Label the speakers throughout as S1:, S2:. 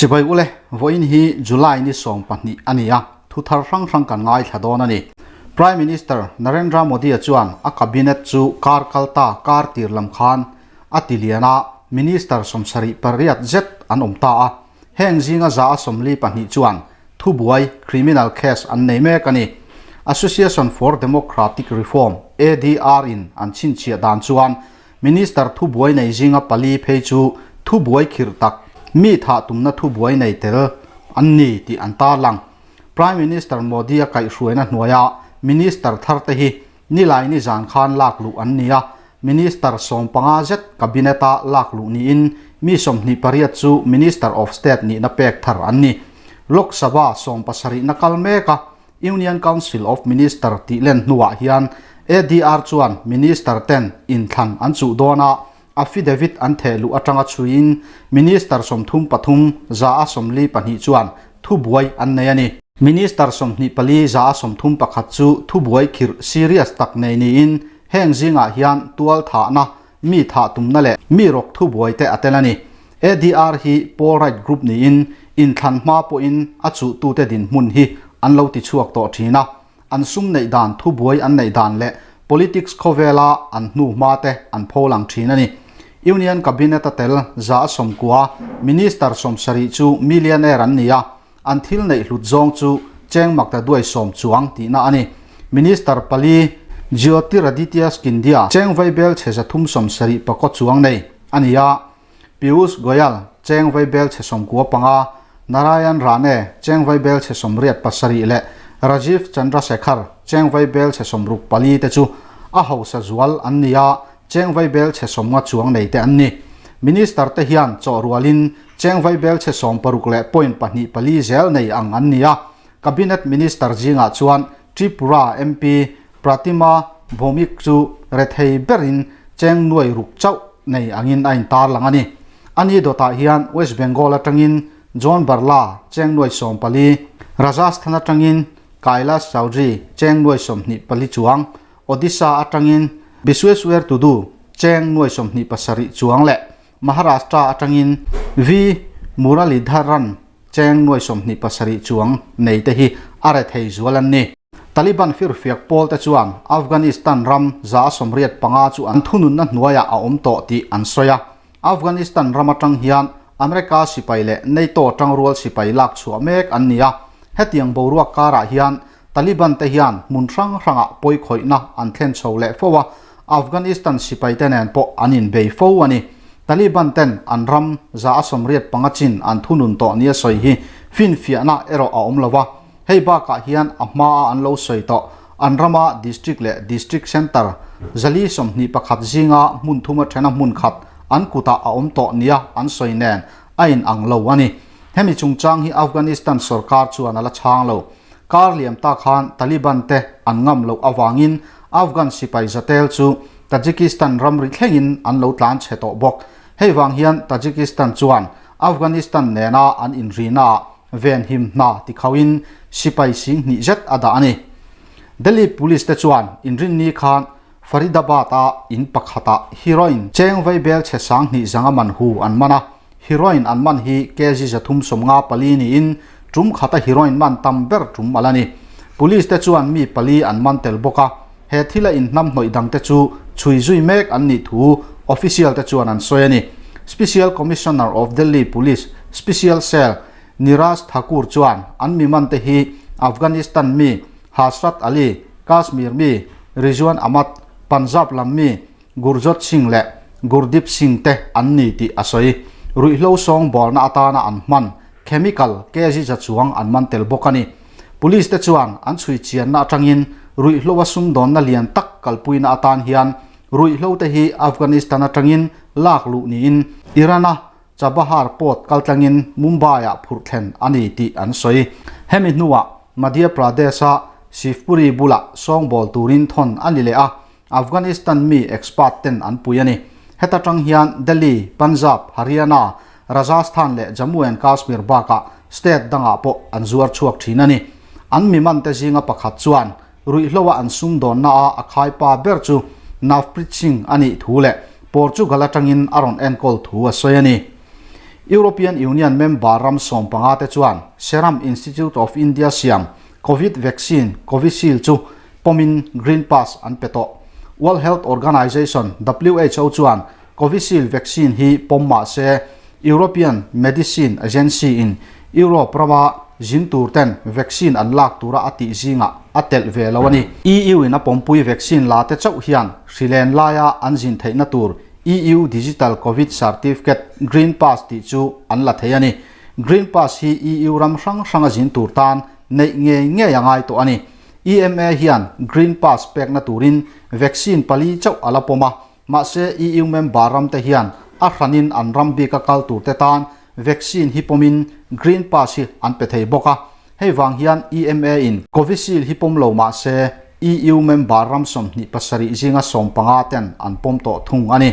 S1: Chibai ule, vawiin hi July ni 12 a ni a, thu thar hrang hrang kan ngaithla dawn a ni. Prime Minister Narendra Modi-a chuan a cabinet chu kar kal ta kar tir lam khan a ti lian a, Minister 78 zet an awm ta a, heng zinga 142 chuan thubuai, criminal case, an nei mek a ni. Association for Democratic Reform, ADR, in an chhinchhiah dan chuan Minister thubuai nei zinga pali phei chu thubuai khirh tak, mi thah tumna thubuai nei tel an ni tih an tarlang. Prime Minister Modi-a kaihhruaina hnuaia Minister tharte hi Nilaini zan khan lak luh an ni a, Minister 15 zet Cabinet-a lak luh niin mi 28 chu Minister of State nihna pek thar an ni. Lok Sabha 70na kal mek a, Union Council of Minister tih len hnuah hian ADR chuan Minister ten inthlan an chuh dawn a, affidavit an theh luh atanga chhuiin Minister 33 142 chuan thubuai an nei a ni. Minister 24 131 chu thubuai khirh serious tak nei niin heng zingah hian tual thahna, mi thah tumna leh mi rawk thubuai te a tel a ni. ADR hi Paul Wright Group niin inthlan hma pawhin a chuhtute dinhmun hi an lo tichhuak tawh thin a, an sum neih dan thubuai an neih dan leh politics khawvela an hnu hma te an pholang thin a ni. Union Cabinet a tel 190, Minister 70 chu millionaire an ni a, an thil neih hlut zawng chu cheng makta duai 10 chuang tihna a ni. Minister pali Jyotiraditya Scindia cheng vaibel chhe 374 chuang nei a ni a, Piyush Goyal cheng vaibel chhe 95, Narayan Rane cheng vaibel chhe 87 leh Rajiv Chandrasekhar cheng vaibel chhe 64 te chu a hausa zual an ni a, cheng vaibel chhe 50 chuang nei te an ni. Minister te hian chaw rualin cheng vaibel chhe 60 leh point pahnih pali zel nei ang an ni a, Cabinet Minister zingah chuan Tripura MP Pratima Bhowmik chu rethei berin cheng nuai ruk chauh nei angin a intarlang a ni. Ani dawtah hian West Bengal atangin John Barla cheng nuai 14, Rajasthan atangin Kailash Choudhary cheng nuai 24 chuang, Odisha atangin Bisweswer Tudu cheng nuai 27 chuang leh Maharashtra atangin V Muralidharan cheng nuai 27 chuang nei te hi a rethei zual an ni. Taliban firfiak pawl te chuan Afghanistan ram 185 chu an thununna hnuaiah a awm tawh tih an sawi a. Afghanistan ram atang hian America sipai leh NATO tangrual sipai lak chhuah mek an ni a. Hetiang boruak karah hian Taliban te hian hmun hrang hrangah pawikhawihna an thlen chho leh fo a, Afghanistan sipai te nen pawh an inbei fo a ni. Taliban ten an ram 185 chin an thunun tawh nia sawi hi finfiahna erawh a awm lo a, hei bakah hian a hmaa an lo sawi tawh an rama district leh district centre 421 zinga hmun thuma thena hmun khat an kutah a awm tawh nia an sawi nen a inang lo a ni. Hemi chungchang hi Afghanistan sorkar chuan a la chhang lo. Kar liam ta khan Taliban te an ngam loh awangin Afghan sipai zatel chu Tajikistan ramri thlengin an lo tlan chhe tawh bawk. Hei vang hian Tajikistan chuan Afghanistan nena an inrina venhim hna tikhauhin sipai 20,000 zet a dah a ni. Delhi Police te chuan inrinni khan Faridabad-a in pakhatah heroin cheng vaibel chhe 2,500 man hu an man a. Heroin an man hi kg 354 niin tum khata heroin man tam ber tum ala ni. Police te chuan mi pali an man tel bawk a, he thila inhnam hnawih dang te chu chhui zui mek an nih thu official te chuan an sawi a ni. Special Commissioner of Delhi Police Special Cell Niraj Thakur chuan an mi man te hi Afghanistan mi Hasrat Ali, Kashmir mi Rizwan Ahmad, Punjab lam mi Gurjot Singh leh Gurdip Singh te an ni tih a sawi. Ruihhlo sawng bawlna atana an hman chemical kg za chuang an man tel bawk a ni. Police te chuan an chhui chianna atangin ruihhlo a sumdawnna lian tak kalpuina atan hian ruihhlo te hi Afghanistan atangin lak luh niin Iran-a Chabahar port kaltlangin Mumbai-ah phurh thlen a ni tih an sawi. Hemi hnuah Madhya Pradesh-a Shivpuri bulah sawngbawl turin thawn a ni leh a, Afghanistan mi expert ten an pui a ni. Heta tang hian Delhi, Punjab, Haryana, Rajasthan leh Jammu and Kashmir bakah state dangah pawh an zuar chhuak thin a ni. An mi man te zinga pakhat chuan ruihhloa an sumdawnna a a khaipa ber chu Navpreet Singh a nih thu leh Portugal atangin a rawn enkawl thu a sawi a ni. European Union member ram 15 te chuan Serum Institute of India siam Covid vaccine Covishield chu pawmin Green Pass an pe tawh. World Health Organization, who, chuan Covishield vaccine hi pawm mah se European Medicine Agency in Europe rama zin tur ten vaccine an lak tura a tih zingah a telh ve lo a ni. EU in a pawmpui vaccine la te chauh hian hrilen laia an zin theihna tur EU Digital Covid Certificate Green Pass tih chu an la thei a ni. Green Pass hi EU ram hrang hranga zin tur tan neih ngei ngei a ngai tawh a ni. EMA hian Green Pass pekna turin vaccine pali chauh a la pawm a, mahse EU member ramte hian a hranin an ram bika kal turte tan vaccine hi pawmin Green Pass hi an pe thei bawk a. Hei vang hian EMA in Covishield hi pawm lo mahse EU member ram 27 zinga 15 ten an pawm tawh thung a ni.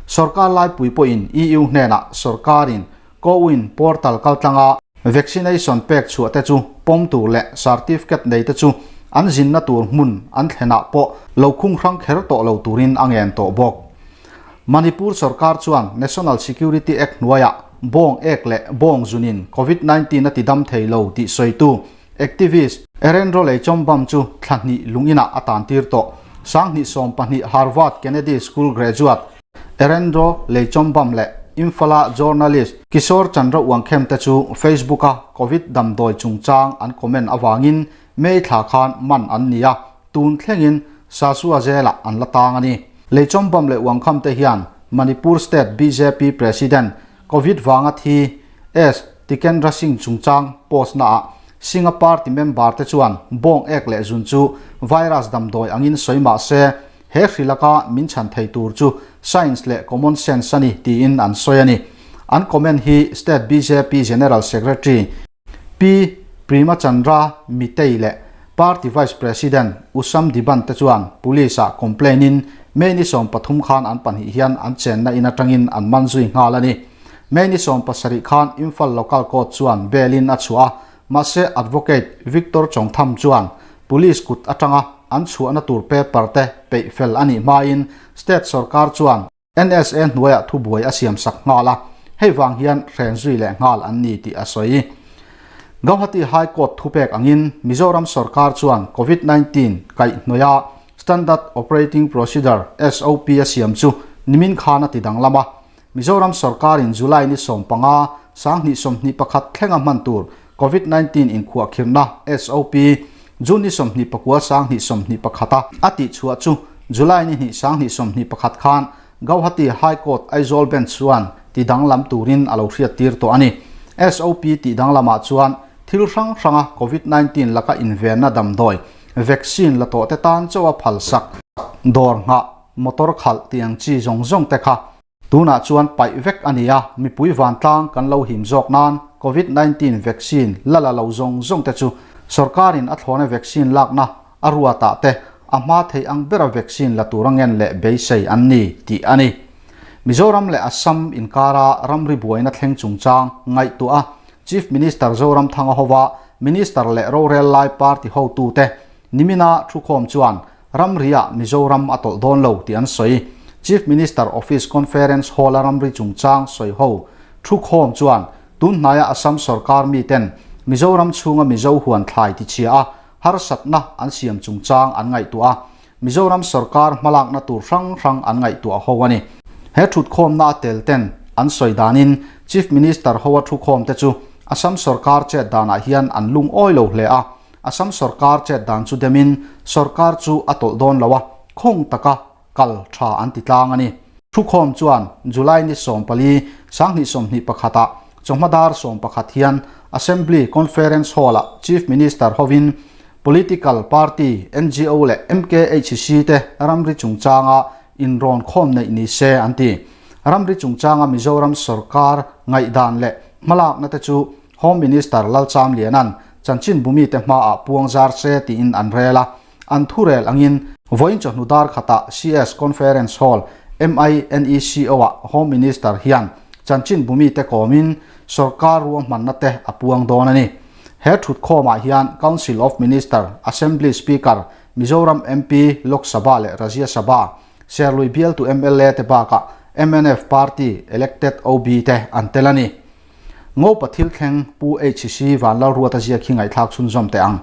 S1: Sorkar laipui pawhin EU hnenah sorkarin CoWIN portal kaltlanga vaccination pek chhuah te chu pawm tur leh certificate nei te chu an zinna tur hmun an thlenah pawh lo khung hrang kher tawh lo turin a ngen tawh bawk. Manipur sorkar chuan National Security Act hnuaiah bawng ek leh bawng zunin Covid 19 a ti dam thei lo tih sawitu activist Erendro Leichombam chu thla hnih lungin-ah a tantir tawh. 2012 Harvard Kennedy School graduate Erendro Leichombam leh Imphal-a journalist Kishore Chandra Wangkhem te chu Facebook-a Covid damdawi chungchang an comment avangin May thla khan man an ni a, tun thlengin Sasua Jail-ah an la tang a ni. Leichombam leh Wangkham te hian Manipur State bjp President Covid vanga thi S. Tikendra Singh chungchang post naah Singh-a party member te chuan bawng ek leh zun chu virus damdawi angin sawi mah se he hri laka min chhan thei tur chu science leh common sense a ni tiin an sawi a ni. An comment hi State bjp General Secretary Pi Prima Chandra Mitei leh Party Vice President Usam Diban te chuan Police ah complaint in May ni 13 khan an pahnih hian an chenna in atangin an man zui nghal a ni. May ni 17 khan Imphal Local Court chuan bail in a chhuah a, mahse Advocate Victor Chongtham chuan Police kut atanga an chhuahna tur paper te peih fel a nih hmain State sorkar chuan NSA hnuaiah thubuai a siamsak nghal a, hei vang hian hren zui leh nghal an ni tih a sawi. Gauhati High Court thupek angin Mizoram sorkar chuan Covid 19 kaihhnawih a Standard Operating Procedure, SOP, a siam chu nimin khan a ti danglam a. Mizoram sorkarin July ni 15, 2021 thlenga hman tur Covid 19 inkhuahkhirhna, SOP, June ni 29 2021 a a tihchhuah chu July ni hnih 2021 khan Gauhati High Court Aizawl Bench chuan ti danglam turin a lo hriattir tawh a ni. SOP tih danglamah chuan thil hrang hranga Covid 19 laka invenna damdawi, vaccine, la tawhte tan chauh a phalsak, dawr nghah, motor khalh tih ang chi zawng zawng te kha Tunah chuan paih vek a ni a, mipui vantlang kan lo him zawk nan Covid 19 vaccine la la lo zawng zawng te chu sorkarin a thlawna vaccine lakna a ruatah te a hma theih ang bera vaccine la tura ngen leh beisei an ni tih a ni. Mizoram leh Assam inkara ramri buaina thleng chungchang ngaihtuah a Chief Minister Zoramthanga hova Minister leh rorel lai party hotute nimina thukhawm chuan Ramriah Mizoram a tawlh dawn lo tih an sawi. Chief Minister Office Conference Hall-a ramri chungchang sawi ho thukhawm chuan tun hnaia Assam sorkar miten Mizoram chhunga Mizo huan thlai tichhia a harsatna an siam chungchang an ngaihtuah a, Mizoram sorkar hmalakna tur hrang hrang an ngaihtuah ho a ni. He thutkhawmna a tel ten an sawi danin Chief Minister hoa thukhawm te chu Assam sorkar chet danah hian an lungawi lo hle a, Assam sorkar chet dan chu demin sorkar chu a tawlh dawn lo a, khawng taka kal tha an ti tlang a ni. Thukhawm chuan July ni 14, 2021 ah chawhma dar 11 hian Assembly Conference Hall-ah Chief Minister hovin Political Party, NGO leh MKHC te ramri chungchanga inrawn khawm neih ni se an ti. Ramri chungchanga Mizoram sorkar ngaihdan leh hmalakna te chu Home Minister Lalchamliana'n chanchin bumite hmaah puang zar se tiin an rel a, an thurel angin vawiin chawhnu dar khatah CS Conference Hall MINECO-ah Home Minister hian chanchin bumite kawmin sorkar ruahmanna te a puang dawn a ni. He thutkhawmah hian Council of Minister, Assembly Speaker, Mizoram MP, Lok Sabha leh Rajya Sabha, Serlui bialtu mla te bakah mnf Party elected OB te an tel a ni. Ngopa thil thleng Pu HC Vanlalruata ziak hi ngaihthlak chhunzawm teh ang.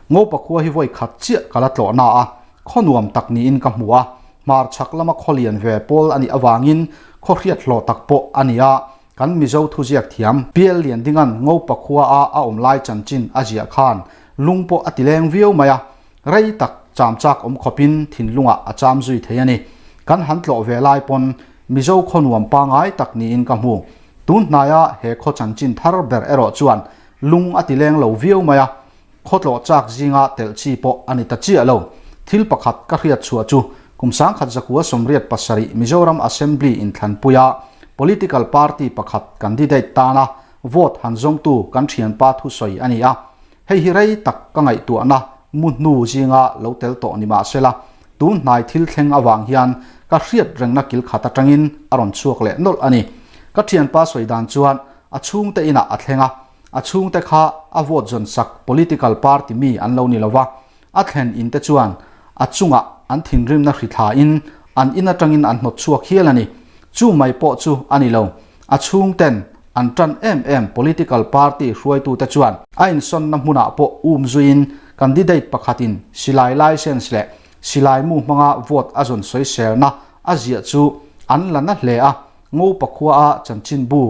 S1: Ngopa khua hi vawi khat chiah ka la tlawh na a, khaw nuam tak niin ka hmu a, hmar chhak lama khaw lian ve pawl a nih avangin khaw hriat hlawh tak pawh a ni a, kan Mizo thuziak thiam PL Liandinga'n Ngopa khua a a awm lai chanchin a ziah khan lung pawh a ti leng viau mai a, rei tak cham chak awm khawpin thinlungah a cham zui thei a ni. Kan han tlawh ve lai pawn Mizo khaw nuam pangai tak niin ka hmu. Tun hnaia he khaw chanchin thar ber erawh chuan lung a ti leng lo viau mai a, khaw tlawh chak zinga telh chi pawh a ni ta chiah lo. Thil pakhat ka hriat chhuah chu kum 1987 Mizoram Assembly inthlanpuia political party pakhat candidate tana vote han zawngtu kan thianpa thusawi a ni a. Hei hi rei tak ka ngaihtuahna mu hnu zinga lo tel tawh ni mahsela, tun hnai thil thleng avang hian ka hriat rengna kil khat atangin a rawn chhuak leh nawlh a ni. Ka thianpa sawi dan chuan a chhungte inah a thleng a, a chhungte kha a vote zawn sak political party mi an lo ni lova, a thlen in te chuan a chungah an thinrimna hri thlain an in atangin an hnawt chhuak hial a ni. Chu mai pawh chu a ni lo. A chhungten an tan em em political party hruaitute chuan a insawnna hmunah pawh um zuiin candidate pakhatin silai license leh silai mu hmanga vote a zawn sawiselna a ziah chu an la na hle a, Ngopa khua a chanchinbu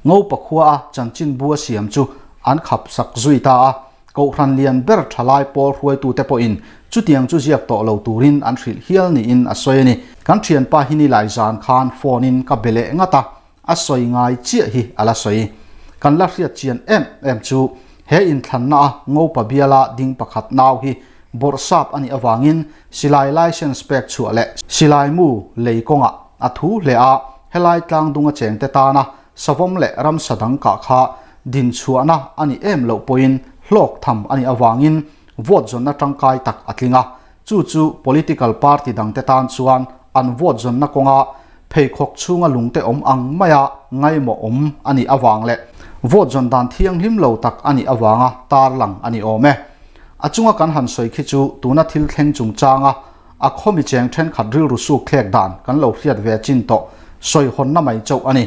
S1: Ngopa khua a chanchinbu a siam chu an khap sak zui ta a. Kohhran lian ber thalai pawl hruaitute pawhin chutiang chu ziak tawh lo turin an hrilh hial niin a sawi a ni. Kan thianpa hi nilai zan khan phone in ka be leh ngat a, a sawi ngai chiah hi a la sawi. Kan la hriat chian em em chu he inthlanna a Ngopa biala ding pakhat nau hi bawrhsap a nih avangin silai license pek chhuah leh silai mu lei kawngah a thu hle a, helai tlangdunga chengte tana Savawm leh ramsa dang kah kha dinchhuahna a nih em loh pawhin hlawk tham a nih avangin vote zawnna tangkai tak a tling a, chu chu political party dangte tan chuan an vote zawnna kawnga pheikhawk chhunga lungte awm ang maia ngaimawh awm a nih avang leh vote zawn dan thianghlim lo tak a nih avanga tarlang a ni awm e. A chunga kan han sawi khi chu tuna thil thleng chungchanga A khaw mi cheng thenkhat rilru suk thlek dan kan lo hriat ve chin tawh sawi hawnna mai chauh a ni.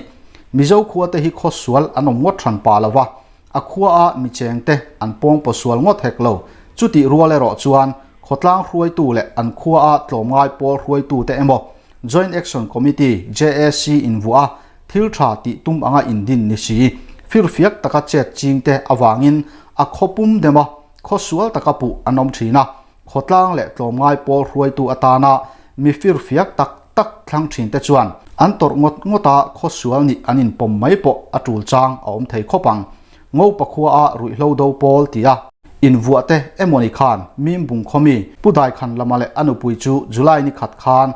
S1: Mizo khua te hi khaw sual an awm ngawt hran pah lo va, a khua a mi cheng te an pawng paw sual ngawt hek lo. Chutih rual erawh chuan khawtlang hruaitu leh an khua a tlawmngai pawl hruaitu te emaw Joint Action Committee, JAC, invuah a thil tha tih tum anga indin ni si. Firfiak taka chet ching te avangin a khaw pum dema khaw sual taka puh an awm thin a. Khawtlang leh tlawmngai pawl hruaitu atana mi firfiak tak tak thlang thinte chuan an tawrh ngawt ngawt a, khawsual nih an inpawm mai pawh a tul chang a awm thei khawp ang. Ngopa khua a ruihhlo do pawl ti a invuah te emawni khan Mimbung khaw mi Pu Daikhan lama leh a nupui chu July ni khat khan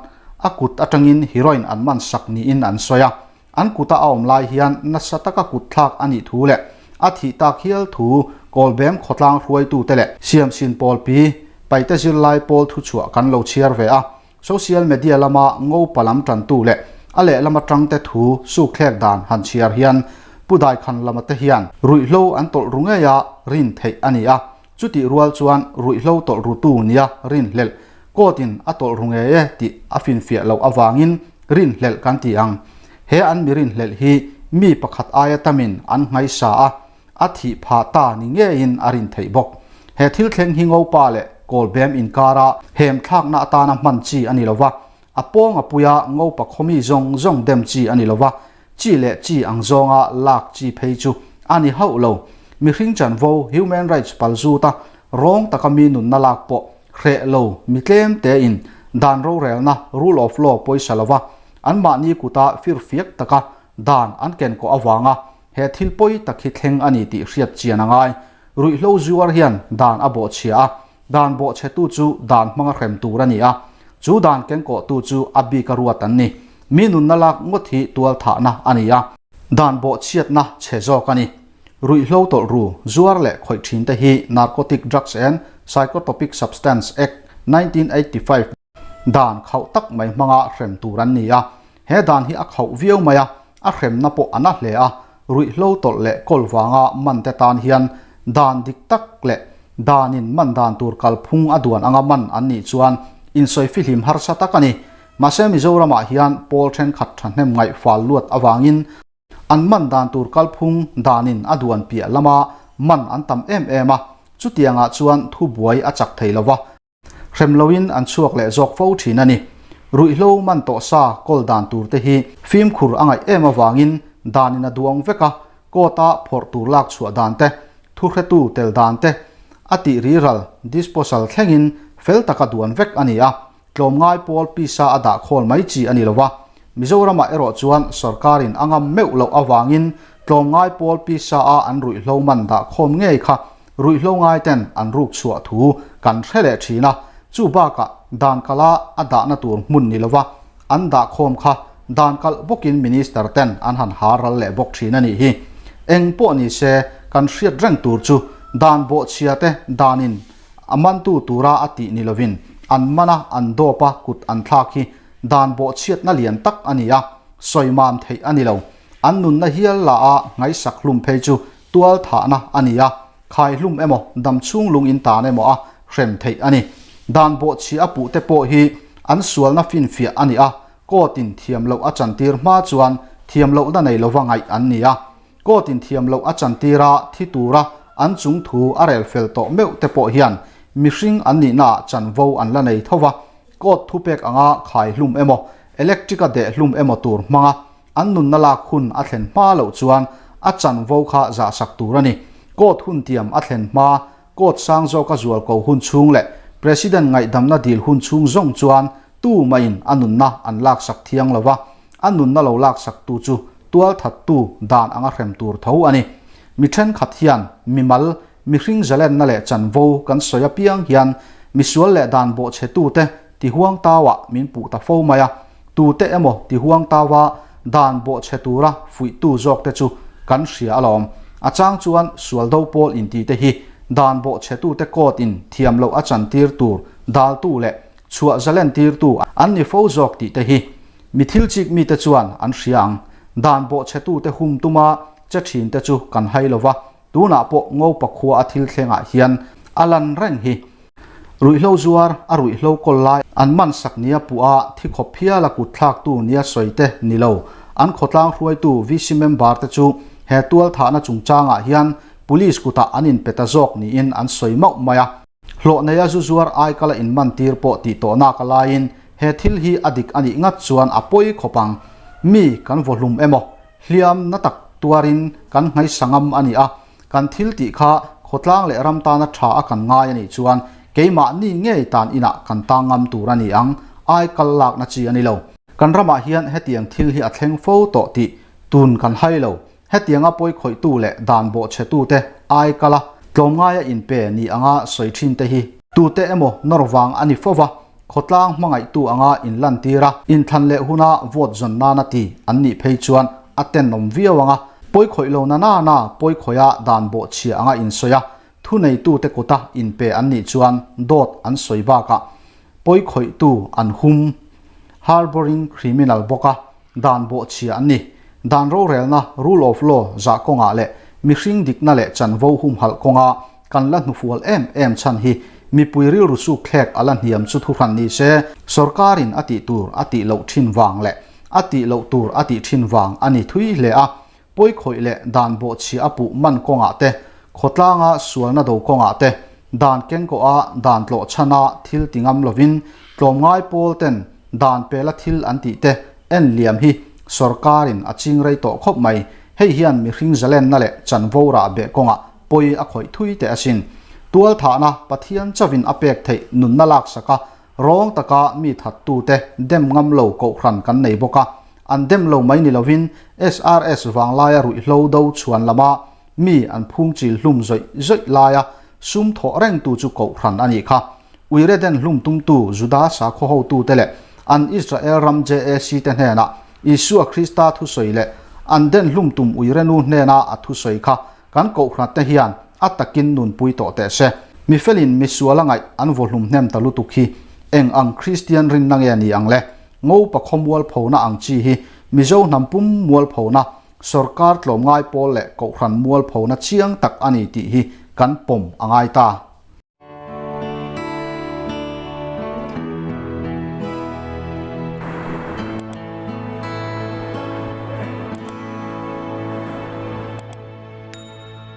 S1: a kut atangin heroin an man sak niin an sawi a. An kuta a awm lai hian nasa taka kut thlak a nih thu leh a thih tak hial thu Kawlbem khawtlang hruaitute leh Siamsin pawlpi Paite zirlai pawl thuchhuah kan lo chhiar ve a. Social media lama ngopa lam tantu leh a lehlam atangte thu sukthlek dan han chhiar hian Pu Daikhan lama te hian ruihhlo an tawlh ru ngei a rin theih a ni a. Chutih rual chuan ruihhlo tawlh rutu nia rinhlelh court-in a tawlh ru ngei e tih a finfiah loh avangin rinhlelh kan ti ang. He an mi rinhlelh hi mi pakhat aia tamin an nghaisa a, a thih phah ta ni ngeiin a rin theih bawk. He thil thleng hi Ngopa leh Kawlbem inkara hem thlakna atana hman chi a ni lo va, a pawng a puia Ngopa khawmi zawng zawng dem chi a ni lo va, Chi leh chi ang zawnga lak chi phei chu a ni hauh lo. Mihring chanvo, human rights, pal zuta rawng taka mi nunna lak pawh hreh lo mi tlem tein dan rorelna, rule of law, pawisa lova anmahni kuta firfiak taka dan an ken kawh avanga he thil pawi tak hi thleng a ni tih hriat chian a ngai. Ruihhlo zuar hian dan a bawhchhia a, dan bawhchhetu chu dan hmanga hrem tur a ni a, chu dan kengkawhtu chu a bik a ruat an ni. Mi nunna lak ngawt hi tual thahna a ni a, dan bawhchhiatna chhe zawk a ni. Ruihhlo tawlh ru, zuar leh khawih thin te hi Narcotic Drugs and Psychotropic Substance Act, 1985 dan khauh tak mai hmanga hrem tur an ni a. He dan hi a khauh viau mai a, a hremna pawh a na hle a, ruihhlo tawlh leh kawl vanga man te tan hian dan dik tak leh danin man dan tur kalphung a duan anga man an nih chuan insawi fihlim harsa tak a ni. Mahse Mizoramah hian pawl thenkhat thahnem ngaih fal luat avangin. An man dan tur kalphung danin a duan piah lama man an tam em em a, chutiangah chuan thubuai a chak thei lo va. Hrem loin an chhuak leh zawk fo thin a ni. Ruihhlo man tawh sa kawl dan tur te hi fimkhur a ngaih em avangin danin a duang vek a, court-a phawrh tur lak chhuah dan te, thuhretu tel dan te, a tih riral, disposal, thlengin fel taka duan vek a ni a, tlawmngai pawl pisa a dah khawl mai chi a ni lo va. Mizoramah erawh chuan sorkarin a ngam meuh loh avangin tlawmngai pawl pisa a an ruihhlo man dah khawm ngei kha Ruihhlo ngaiten an ruk chhuah thu kan hre leh thin a, chu bakah dan kala a dahna tur hmun ni lova an dah khawm kha dan kalh bawkin Minister ten an han har ral leh bawk thin a nih hi. Eng pawh ni se kan hriat reng tur chu dan bawhchhia te danin a mantu tura a tih ni lovin an mana an dawp a kut an thlak hi dan bawhchhiatna lian tak a ni a, sawimam theih a ni lo. An nunna hial la a ngaihsak hlum phei chu Tual thahna a ni a, khai hlum emaw, dam chhung lung in tan emaw a hrem theih a ni. Dan bawhchhia a puh te pawh hi an sualna finfiah a ni a, court in thiam loh a chantir hma chuan thiam lohna nei lova ngaih an ni a. Court in thiam loh a chantir a, thi tura an chung thu a rel fel tawh meuh te pawh hian mihring an nihna ah chanvo an la nei tho va, court thupek anga khai hlum emaw, electric a deh hlum emaw tur hmanga An nunna lak hun a thlen hma loh chuan a chanvo kha zahsak tur a ni. Court hun tiam a thlen hma, court sang zawka zualko hun chhung leh President ngaihdamna dil hun chhung zawng chuan tu mahin a nunna an laksak thiang lo va, a nunna lo laksaktu chu tualthattu dan anga hrem tur tho a ni. Mi thenkhat hian mimal, mihring zalenna leh chanvo kan sawi apiang hian misual leh dan bawhchhetute tihuangtauah min puh ta fo mai a. Tute emaw ti huang tau a, dan bawhchhe tura fuihtu zawkte chu kan hria alawm. A chang chuan sual do pawl intite hi dan bawhchhetute court in thiam loh a chantir tur daltu leh chhuah zalen tirtu an ni fo zawk tihte hi mi thil chik mite chuan an hria ang. Dan bawhchhetute hum tuma che thinte chu kan hai lova, tunah pawh Ngopa khua a thil thlengah hian a lan reng hi. Ruihhlo zuar a ruihhlo kawl lai an man sak nia puh a thi khawp phial a kut thlaktu nia sawi te ni lo. An khawtlang hruaitu VC member te chu he tual thahna chungchangah hian Police kutah an inpe ta zawk niin an sawi mauh mai a. Hlawh neia zu zuar aikala inman tir pawh tih tawh nak a laiin he thil hi a dik a nih ngat chuan a pawi khawp ang. Mi kan vawhlum emaw hliam na tak tuarin kan nghaisa ngam a ni a. Kan thil tih kha khawtlang leh ram tana tha a kan ngai a nih chuan keimahni ngei tan inah kan tang ngam tur a ni ang, ai kal lakna chi a ni lo. Kan ramah hian hetiang thil hi a thleng fo tawh tih tun kan hai lo. Hetianga pawikhawihtu leh dan bawhchhetute ai kala tlawmngaia inpe ni anga sawi thin te hi tute emaw nawr vang a ni fo va, khawtlang hmangaihtu anga inlantir a, inthlan leh huna vote zawn nana ti an nih phei chuan a tenawm viau ang a, pawikhawih lo na na na pawikhawih a dan bawh chhia anga insawi a, thuneitute kuta inpe an nih chuan dawt an sawi bakah pawikhawihtu an hum, harbouring criminal, bawk a, dan bawh chhia an ni. Dan rorelna, rule of law, zah kawngah leh mihring dikna leh chanvo humhalh kawnga kan la hnufual em em chhan hi mipui rilru suk thlek a la hniam chu thuhran ni se, sorkarin a tih tur a tih loh thin vang leh a tih loh tur a tih thin vang a ni thui hle a, pawikhawih leh dan bawhchhia a puh man kawngah te, khawtlanga sualna do kawngah te, dan kengkawha dan tlawh chhana thil ti ngam lovin tlawmngai pawl ten dan pela thil an tih te en liam hi sorkarin a ching rei tawh khawp mai. Hei hian mihring zalenna leh chanvo rah beh kawngah pawi a khawih thui teh asin. Tualthahna Pathian chauhin a pek theih nunna laksaka Rawng taka mi thattute dem ngam lo kohhran kan nei bawk a, an dem lo mai ni lovin SRS vanglaia ruihhlo do chhuan lama mi an phung chil hlum zawih zawih laia sum thawh rengtu chu kohhran a nih kha. Uire den hlum tumtu Juda sakhaw hotute leh an Israel ram JAC te hnenah Isua Krista thusawi leh an den hlum tum uire nu hnena a thusawi kha Kan kohhrat te hian a takin nunpui tawh teh se. Mi felin mi sual a ngaih an vaw hlum hnem ta lutuk hi eng ang Kristian rinna nge ni ang le? Ngopa khaw mualphona ang chi hi Mizo hnam pum mualphona, sawrkar tlawmngai pawl leh kohhran mualphona chiang tak a ni tih hi kan pawm a ngai ta.